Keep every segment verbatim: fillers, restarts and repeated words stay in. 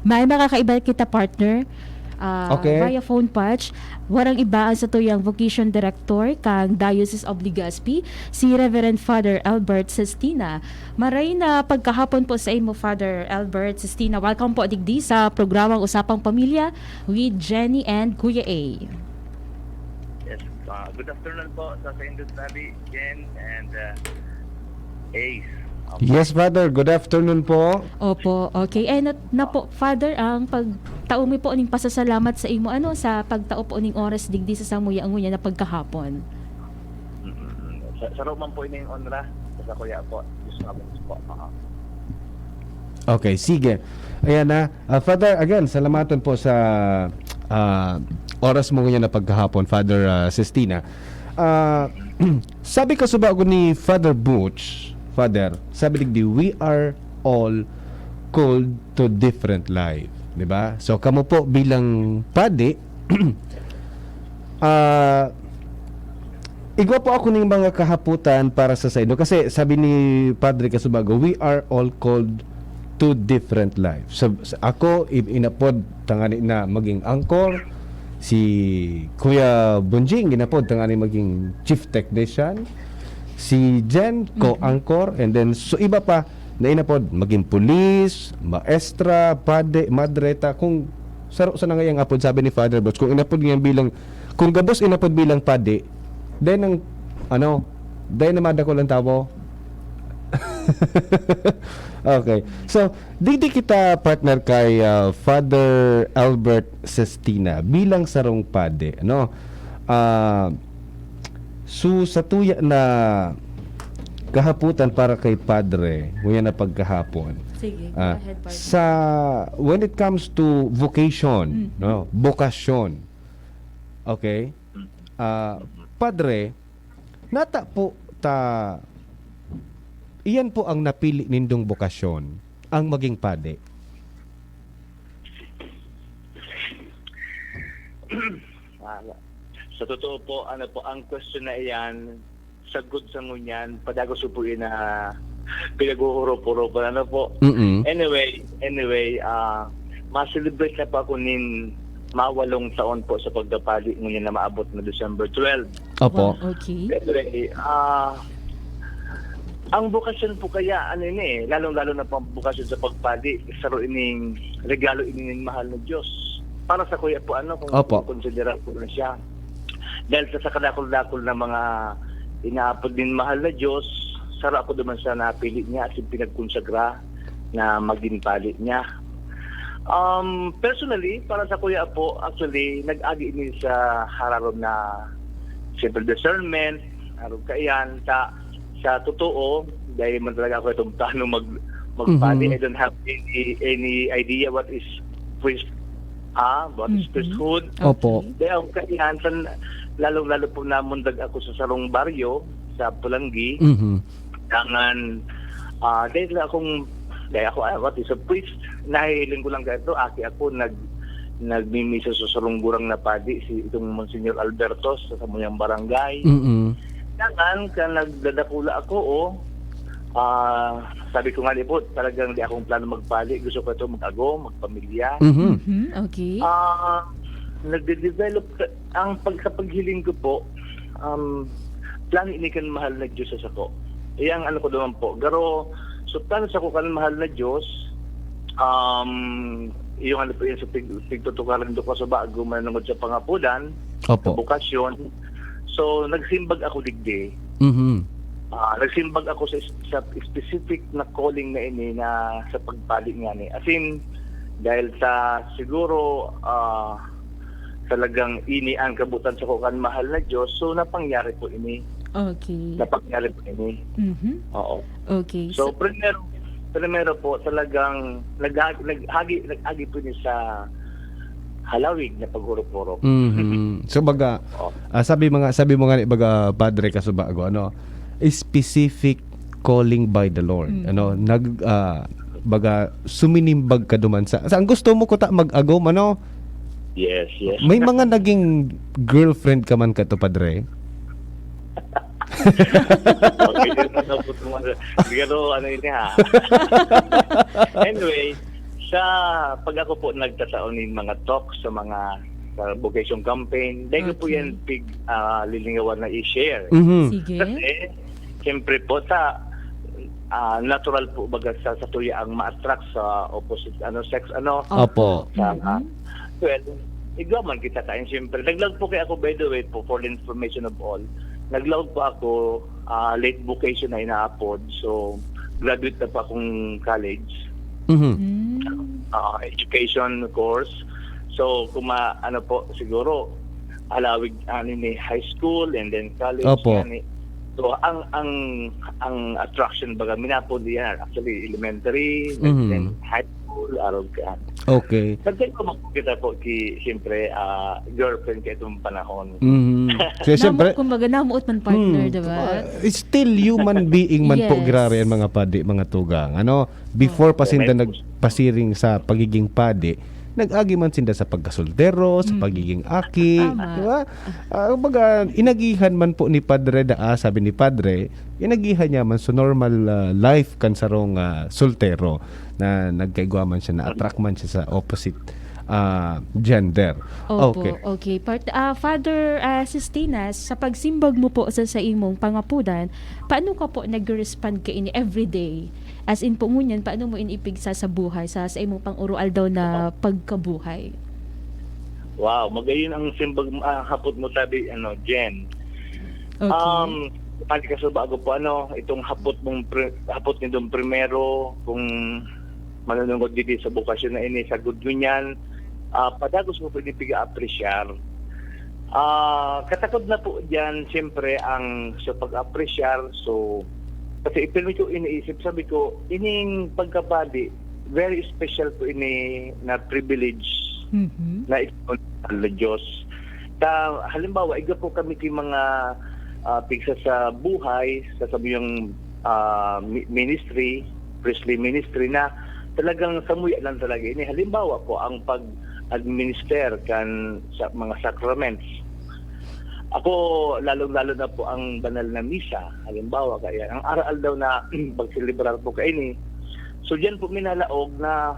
May makakaiba kita, partner. Ah, Okay. Via phone patch, warang iba ang satuyang vocation director kang Diocese of Legazpi, si Reverend Father Albert Sestina. Maray na pagkahapon po sa imo, Father Albert Sestina. Welcome po digdi sa programang Usapang Pamilya with Jenny and Kuya A. Yes, ah, good afternoon po sa, sa Indus Nabi, Jen and, ah, Ace. Okay. Yes, Father. Good afternoon po. Opo. Okay. Eh, na, na po, Father, ang pagtao mi po ning pasasalamat sa imo, ano, sa pagtao po ning oras digdi sa samuya ngunyan na pagkahapon. Mm, sa, sa Roman po ini yung onra. Sa kuya po. Diyos na po. Ah. Okay, sige. Ayan na. Ah, Father, again, salamaton po sa, ah, oras mo ngayon na pagkahapon, Father, ah, Sestina. Ah, sabi kasubago ni Father Butch, Father, sabi digdi, "We are all called to different life." Di ba? So, kamo po bilang padi, ah, igwa po ako ning mga kahapotan para sa saindo. Kasi sabi ni Padre kasubago, "We are all called to different life." So, sa, ako, i-, inapod tangani na maging anchor. Si Kuya Bunjing, inapod tangani maging chief technician. Si Jen, Mm-mm. co-anchor. And then, so iba pa, na inapod maging pulis, maestra, pade, madre, ta, kung saro sa nangayang apod, sabi ni Father Butch, kung inapod niya bilang, kung gabos inapod bilang padi, then ang, ano, then na madakol ang tawo. Okay. So, digdi kita, partner, kay, ah, Father Albert Sestina bilang sarong padi, ano? Ah, so, sa tuya na kahapotan para kay Padre, nguya na pagkahapon. Sige, go Ah, ahead, partner. Sa, when it comes to vocation, Mm. no? Bokasyon. Okay? Mm. Ah, Mm. Padre, nata po ta, iyan po ang napili nindong bokasyon, ang maging padi? Ah, sa totoo po, ano po, ang question na iyan, sagkod sa ngunyan, padagos ko po yun na pinaghuhurop-huropan, ano po. Mm. Anyway, anyway, ah, ma-celebrate na po ako nin mawalong taon po sa pagkapadi ngunyan na maabot na December twelve. Opo. Wow, okay. Anyway, ah, ang bokasyon po kaya, ano ini eh, lalong-lalo na po ang bokasyon sa pagpadi, saro ining regalo ini nin mahal na Diyos. Para sa kuya po, ano, kung Opo. konsidera po na siya. Dahil sa, sa kadakul-dakul na mga inaapod nin mahal na Diyos, saro ako duman sa napili niya at yung pinagkonsagra na magin padi niya. Um, personally, para sa kuya po, actually, nag-agi ini sa hararom na simple discernment, arog kaiyan, sa, sa totoo, dahil man talaga ako itong plano mag, magpadi. Mhm. I don't have any, any idea what is priest, ah, what is Mhm. priesthood. Opo. Okay. Dahil ang kaiyan, san, lalong-lalo po namundag ako sa sarong baryo, sa Pulanggi. Mhm. Dangan, ah, dahil lang akong, dahil ako, ah, what is a priest, nahihiling ko lang kaya ito, aki ako, nag, nagmimisa sa sarong gurang na padi, si, itong Monsignor Alberto, sa samuyang barangay. Mm-mm. Dangan, ka nagdadakula ako, oh, ah, sabi ko nga ni po, talagang di akong plano magpadi, gusto ko ito mag-agom, magpamilya. Mhm. Mhm, okay. Ah, nagde-develop ka, ang pag-, sa paghiling ko po, um, plano ini kan mahal na Diyos sa sako. Iyang ano ko naman po, garo, so plano sa ko kan mahal na Diyos, um, yung ano po yun, sa pig-, pigtutukaran do ko sa bago, manungod sa pangapudan, Opo. sa bukasyon. So, nagsimbag ako digdi. Mhm. Ah, nagsimbag ako sa, sa specific na calling na ini na sa pagpadi nga ni. As in, dahil sa siguro, ah, talagang ini ang kabutan sa kuan mahal na Diyos. So, napangyari po ini. Okay. Napangyari po ini. Mhm. Oo. Okay. So, So primero, primero po, talagang nag-, nag-, hagi, nag-agi po ini sa halawig na paghurop-hurop. Mhm. So, baga, Oh. ah, sabi mga, sabi mo nga ni, baga, Padre Kasubago, ano, specific calling by the Lord. Mm. Ano, nag, ah, baga, suminimbag ka duman sa, sa ang gusto mo kuta mag-agom, ano? Yes, yes. May mga naging girlfriend ka man kato, Padre? Okay, yun na po, tumasa-, siguro, ano yun, ha? Anyway, Sa pag ako po nagtatao nin mga talks sa mga, sa vocation campaign, dai ko po Okay. yan pig-, ah, lilingawan na i-share. Mhm. Sige. Kasi, siyempre po, sa, ah, natural po baga sa, sa tuya ang ma-attract sa opposite, ano, sex, ano. Opo. Sa, Mhm. well, igwa man kita kain, siyempre. Naglaog po kaya ako, by the way, po, for the information of all. Naglaog po ako, ah, late vocation na inaapod. So, graduate na po akong college. Mhm. Mm. Ah, education course. So, kung ma-, ano po, siguro, alawig, ano ni, high school and then college. Opo. Yan, eh. So, ang, ang, ang attraction baga, minapod yan. Actually, elementary, Mhm. then high school, arog ka. Okay. Nagtengko mo kita po ki, siyempre, ah, girlfriend ka itong panahon. Mhm. Kaya siyempre, Namo, kumbaga, namuot man partner, hmm, di ba? ah, still human being man po, Yes. grabe ang mga padi, mga tugang. Ano, before pa sinda Correct. nagpasiring sa pagiging padi, nag-agi man sinda sa pagkasoltero, sa Mm. pagiging aki, Tama. di ba? Ah, kumbaga, inagihan man po ni Padre daa, sabi ni Padre, inagihan niya man sa normal, ah, life kan sarong, ah, soltero na nagkaigwa man siya, na-attract man siya sa opposite, ah, gender. Opo, Okay. okay. Part, ah, Father, ah, Sistinas, sa pagsimbag mo po sa, sa imong pangapudan, paano ka po nag-respond kaini everyday? As in po ngunyan, paano mo ini ipigsa sa buhay, sa, sa imong pang-uro-aldaw na pagkabuhay? Wow, magayon ang simbag, ah, hapot mo tabi, ano, Jen. Okay. Um, pati ka sa bago po, ano, itong hapot mong pri-, hapot nitong primero, kung manunungod dito sa bukasyon na ini, sa good ngunyan, ah, padagos mo pwede piga-apresyar. Ah, katakod na po dyan, siyempre, ang sa pag-apresyar. So, kasi ipinuli ko, iniisip, sabi ko, ining pagkapadi, very special po ini na privilege Mhm. na ipon ng Diyos. Ta, halimbawa, iga po kami ki mga, ah, pigsa sa buhay, sa sabiyang, ah, mi-, ministry, priestly ministry na talagang samuya lang talaga ini. Halimbawa po, ang pag-administer kan sa mga sacraments. Ako, lalong-lalo na po ang banal na misa. Halimbawa, kaya ang aral daw na pagselebrar po kaini. So, diyan po minalaog na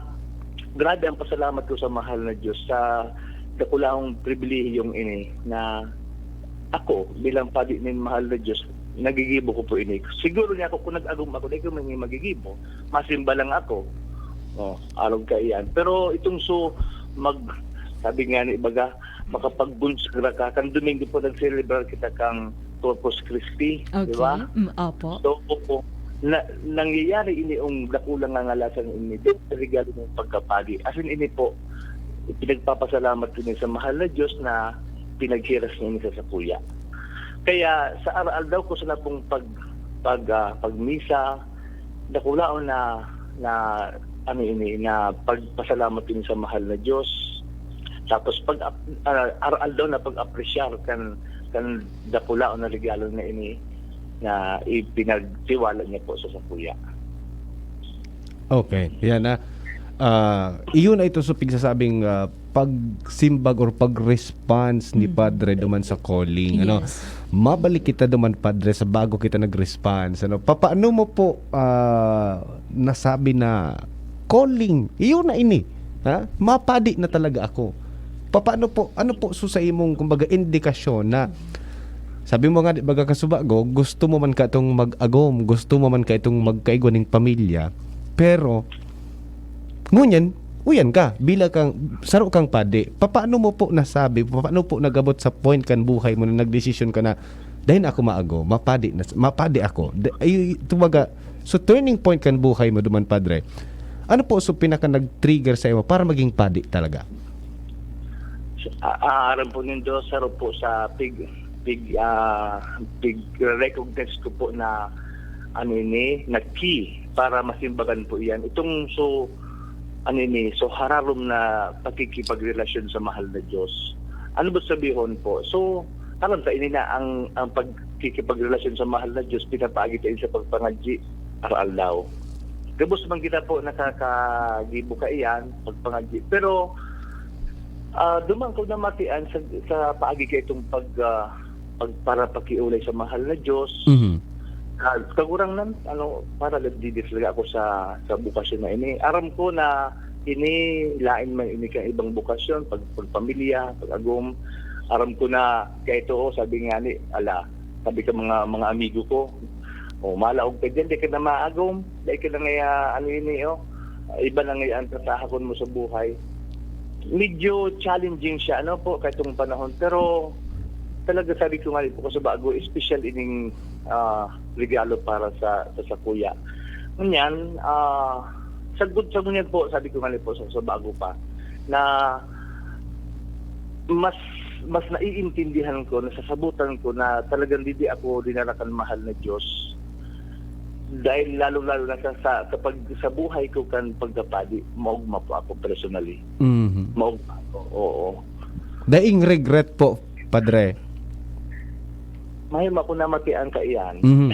grabe ang pasalamat ko sa mahal na Diyos sa dakulahong pribilehiyong ini na ako, bilang padi nin mahal na Diyos, nagigibo ko po ini. Siguro niya ako, kung nag-agom ako, di ko man magigibo. Masimba lang ako. Oh, arog ka iyan. Pero itong so, mag, sabi nga ni ibaga, makapagbunsgra ka. Kan Domingo po, nagselebrar kita kang Corpus Christi, di Okay. ba? Mm, opo. So, na, nangyayari ini yung dakulang ngangalasan ini, regalo ng pagkapadi. As in, ini po, pinagpapasalamat ko niya sa mahal na Diyos na pinaghiras niya ini sa sakuya. Kaya sa aral daw ko sa labong pag, pag, ah, pagmisa, dakulaon na, na, ano ini, na pagpasalamat ini sa mahal na Diyos. Tapos pag, ah, aral daw na pag-apresyar kan, kan dakulaon na regalo na ini na ipinagtiwala niya po sa sakuya. Okay, yan na. Ah, iyon ay ito sa pigsasabing, ah, pagsimbag or pag-response ni Mm. Padre duman sa calling, ano? Yes. Mabalik kita duman, Padre, sa bago kita nag-response, ano? Papaano mo po, ah, nasabi na calling, iyon na ini, ha? Mapadi na talaga ako. Papaano po, ano po so sa imong, kumbaga, indikasyon na sabi mo nga, di ba, kasubago, gusto mo man ka itong mag-agom, gusto mo man ka itong magkaigwa ning pamilya, pero, ngunyan, uyan ka, bila kang, saro kang padi. Papaano mo po nasabi, paano po nagabot sa point kan buhay mo na nagdesisyon ka na, "Dahil ako maago, mapadi, na, mapadi ako." Da, ay, tumaga, so turning point kan buhay mo duman, Padre. Ano po so pinaka nag-trigger sa imo para maging padi talaga? A-, aaram po nindo, saro po sa pig, pig, ah, pig-recognize ko po na, ano ini, na key para masimbagan po iyan. Itong so, ano ini, so hararom na pakikipagrelasyon sa mahal na Diyos. Ano ba sabihon po? So, alam ta, ini na ang, ang pagkikipagrelasyon sa mahal na Diyos, pinapaagi tayo sa pagpangadyi, aral daw. Gabos man kita po nakakagibo kaiyan, pagpangadyi. Pero, ah, duman ko namatian sa, sa paagi kaitong pag, ah, pag, para pakiulay sa mahal na Diyos. Mhm. Ah, kagurang nan, ano, para nagdidis talaga ako sa, sa bukasyon na ini. Aram ko na ini lain man ini kan ibang bokasyon, pag pagpamilya, pag-agom. Aram ko na kaya ito, oh, sabi nga ni, ala, sabi ka mga mga amigo ko, "Oh, malaog ka diyan, di ka na maagom, di ka na ngaya ano ini, oh, iba na ngaya ang tatahakon mo sa buhay." Medyo challenging siya, ano po, kaitong panahon, pero talaga sabi ko nga po, kasi bago, special ining, ah, regalo para sa sa sakuya. Ngunyan, ah, sagkod sa ngunyan po, sabi ko nga po sa sa bago pa, na mas mas naiintindihan ko, nasasabutan ko na talagang didi ako dinarakan mahal na Diyos. Dahil lalo-lalo na sa sa kapag sa buhay ko kan pagkapadi, maogma po ako personally. Mhm. Maogma ako, oo. Daing regret po, Padre? Mahimo ako namati ang kaiyan. Mhm.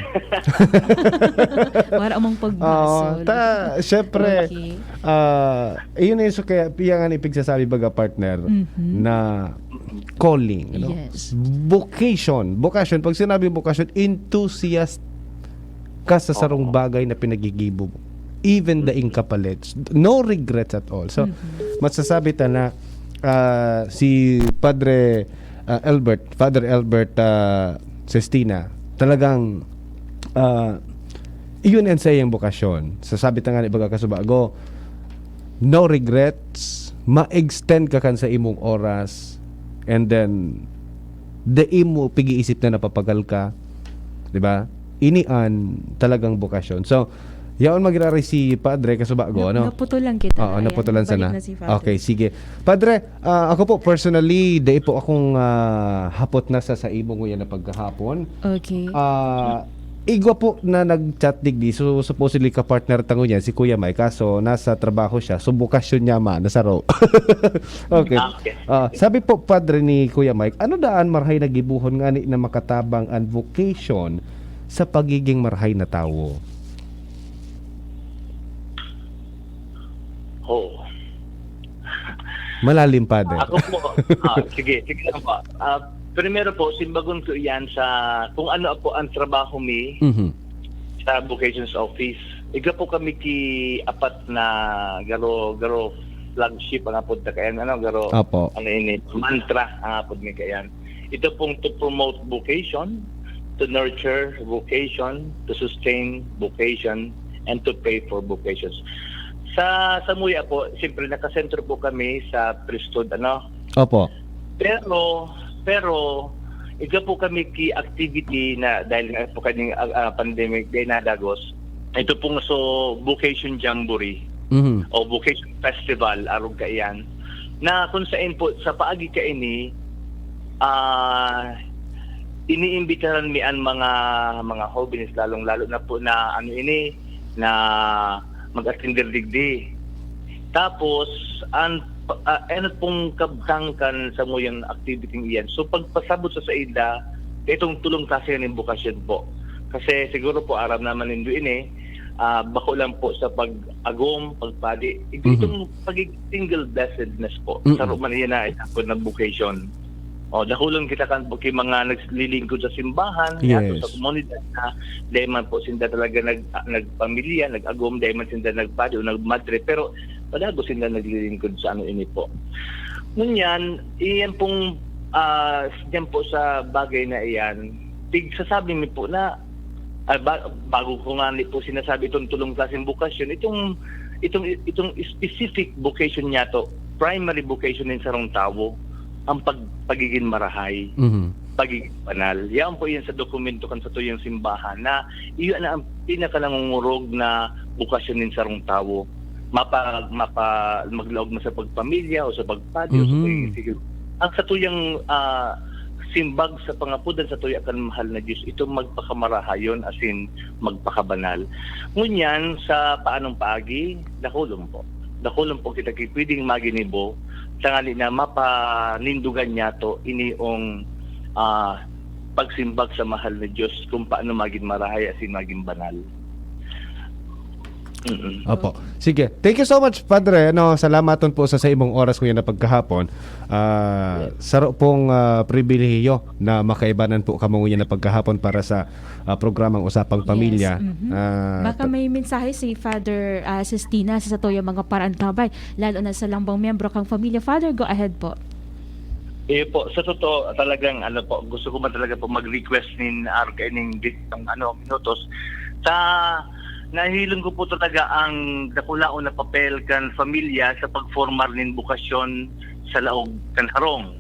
Wala mong Oo, pagmasol. ta, syempre, Okay. ah, yun yung sa kaya, kaya nga ni pigsasabi baga, partner, Mhm. na calling, no? Yes. Vocation. Vocation. Pag sinabi vocation, enthusiast ka sa sarong Oo. bagay na pinagigibo mo. Even the Mm. inkapalit. No regrets at all. So, Mhm. masasabi ta na, ah, si Padre, ah, Albert, Father Albert, ah, Sestina, talagang, ah, iyon ang sa iyang bokasyon. Sasabi ta nga ni baga kasubago, no regrets, ma-extend ka kan sa imong oras, and then, dai mo pig-iisip na napapagal ka, di ba? Ini an talagang bokasyon. So, yaon magiraray si Padre kasubago, Na- no? naputulan kita. Oo, Ayan, naputulan balik sana. na si Father. Okay, sige. Padre, ah, ako po, personally, dai po akong, ah, hapot na sa, sa imo nguyan na pagkahapon. Okay. Ah, igwa po na nag-chat digdi. So, supposedly, kapartner ta ngunyan, si Kuya Mike. Kaso, nasa trabaho siya. So, bokasyon niya man, nasaro. Okay. Ah, okay. Ah, sabi po, Padre, ni Kuya Mike, ano daan marahay na gibohon ngani na makatabang an vocation sa pagiging marahay na tawo? Oh. Malalim, Padre. Ako po, ah, sige, sige lang po. Ah, primero po, simbagon ko iyan sa kung ano po ang trabaho mi Mhm. sa Vocations Office. Igwa po kami ki apat na garo, garo flagship ang apod ta kaiyan, ano, garo, Apo. ano ini, mantra ang apod mi kaiyan. Ito pong to promote vocation, to nurture vocation, to sustain vocation, and to pay for vocations. Sa Samuya po, siyempre, nakasentro po kami sa priesthood, ano? Opo. Pero, pero, igwa po kami ki activity na dahil nga po kaning, ah, ah, pandemic, dahil nadagos. Ito pong so vocation jamboree Mhm. o vocation festival, arog kaiyan, na kung saan po, sa paagi kaini, ah, iniimbitaran mi an mga, mga hobenes, lalong-lalo na po na ano ini, na mag-atender digdi. Tapos, an, ah, ano pong kabtang kan samuyang activity iyan? So, pagpasabot sa saida, itong tulong klase nin bokasyon po. Kasi siguro po, aram naman nindo ini, ah, bako lang po sa pag-agom, pagpadi. Ito, Mhm. itong pagiging single blessedness po. Mm-mm. Saro man iyan na, na vocation. O, dakulon kita kan ki mga naglilingkod sa simbahan, Yes. yato sa komunidad na dai man po sinda talaga nag-, ah, nagpamilya, nag-agom, dai man sinda nagpadi o nagmadre, pero padagos sinda naglilingkod sa ano ini po. Ngunyan, iyan pong, ah, diyan po sa bagay na iyan, pigsasabi mi po na, ah, ba-, bago ko nga ni po sinasabi itong tulong klaseng bokasyon, itong, itong, itong specific vocation niya to, primary vocation ng sarong tawo, ang pag-, pagiging marahay, Mhm. pagiging banal. Yan po yan sa dokumento kan satuyang simbahan na iyan na ang pinakanangungurog na bokasyon nin sarong tawo. Mapa-, mapa-, maglaog man sa pagpamilya o sa pagpadi o sa Mhm. pagiging sigil. Ang satuyang, ah, simbag sa pangapodan sa tuya kan mahal na Diyos, ito magpakamarahayon, asin magpakabanal. Ngunyan, sa paanong paagi, dakulon po. Dakulon po kita ki pwedeng maginibo, tangali na mapanindugan niya to, iniong, ah, pagsimbag sa mahal na Diyos kung paano magin marahay asin magin banal. Mm. Opo. Sige. Thank you so much, Padre. Ano, salamaton po sa, sa imong oras, kuya, na pagkahapon. Ah, saro pong ah, pribilehiyo na makaibanan po kamo, kuya, na pagkahapon para sa ah, programang Usapang Pamilya. Yes, mhm. Ah, Baka may mensahe si Father ah, Sistina sa satuyang mga parantabay, lalo na sa lambang miyembro kang pamilya. Father, go ahead po. Eh po, sa totoo, talagang ano po, gusto ko man talaga po mag-request nin R K ning bit ng ano, minutos. Sa nahiling ko po talaga ang dakulaon na papel kan pamilya sa pagformar nin bukasyon sa laog kan harong.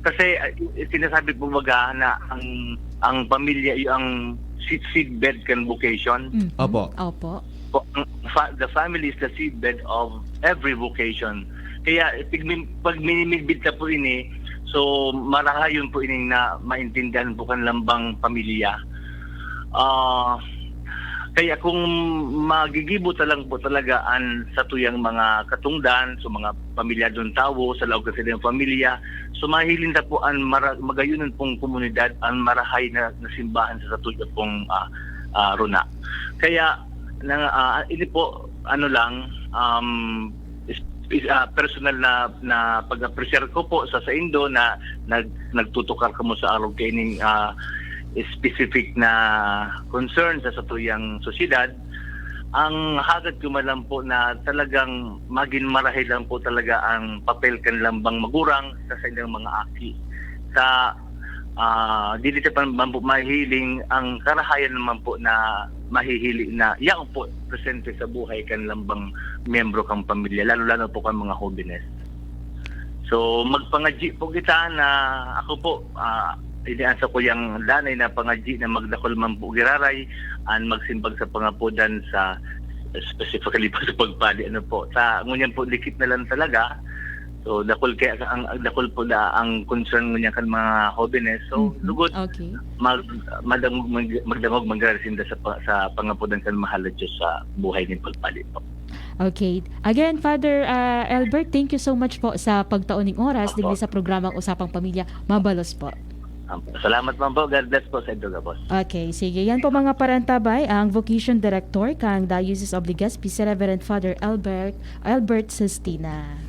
Kasi ah, sinasabi po baga na ang ang pamilya ay ang seed, seedbed kan vocation. Mhm. Opo. Opo. Po, ang fa- the family is the seedbed of every vocation. Kaya pag, mi- pag minimigbit na po ini, so marahayon po ining na maintindihan po kan lambang pamilya. Ah, kaya kung magigibo ta lang po talaga an satuyang mga katungdan, so mga pamilyadong tawo sa laog kan satuyang pamilya, so mahiling ta po an mara- magayonon pong komunidad an marahay na, na simbahan sa satuya pong ah, ah, runa. Kaya na ah, ini po ano lang um is, is ah, personal na na pag-appreciate ko po sa saindo na nag nagtutukar kamo sa arog kaining ah, specific na concern sa satuyang sosyedad. Ang hagad ko man lang po na talagang magin marahay lang po talaga ang papel kan lambang magurang sa saindang mga aki. Sa ah, dili ta pa man po mahihiling ang karahayan naman po na mahihili na yaon po presente sa buhay kan lambang miyembro kan pamilya, lalo-lalo po kan mga hobenes. So magpangadyi po kita na ako po ah, iniasa ko yang danay na pangadyi na magdakol man po giraray an magsimbag sa pangapodan sa specifically po sa pagpali ano po sa ngunyan po likit na lang talaga. So dakol kaya ang ang dakol po na ang concern ngunyan kan mga hobenes. So Mhm. lugod Okay. mag madangog mag, magdangog magdarasinda sa pa- sa pangapodan kan mahal na Diyos sa buhay nin pagpali po. Okay. Again, Father ah, Albert, thank you so much po sa pagtao ning oras Opo. digdi sa programang Usapang Pamilya. Mabalos po. Um, salamat man po. God bless po sa Indoga Boss. Okay, sige. Yan po mga parantabay, ang Vocation Director kang Diocese of Legazpi, si Reverend Father Albert, Albert Sistina.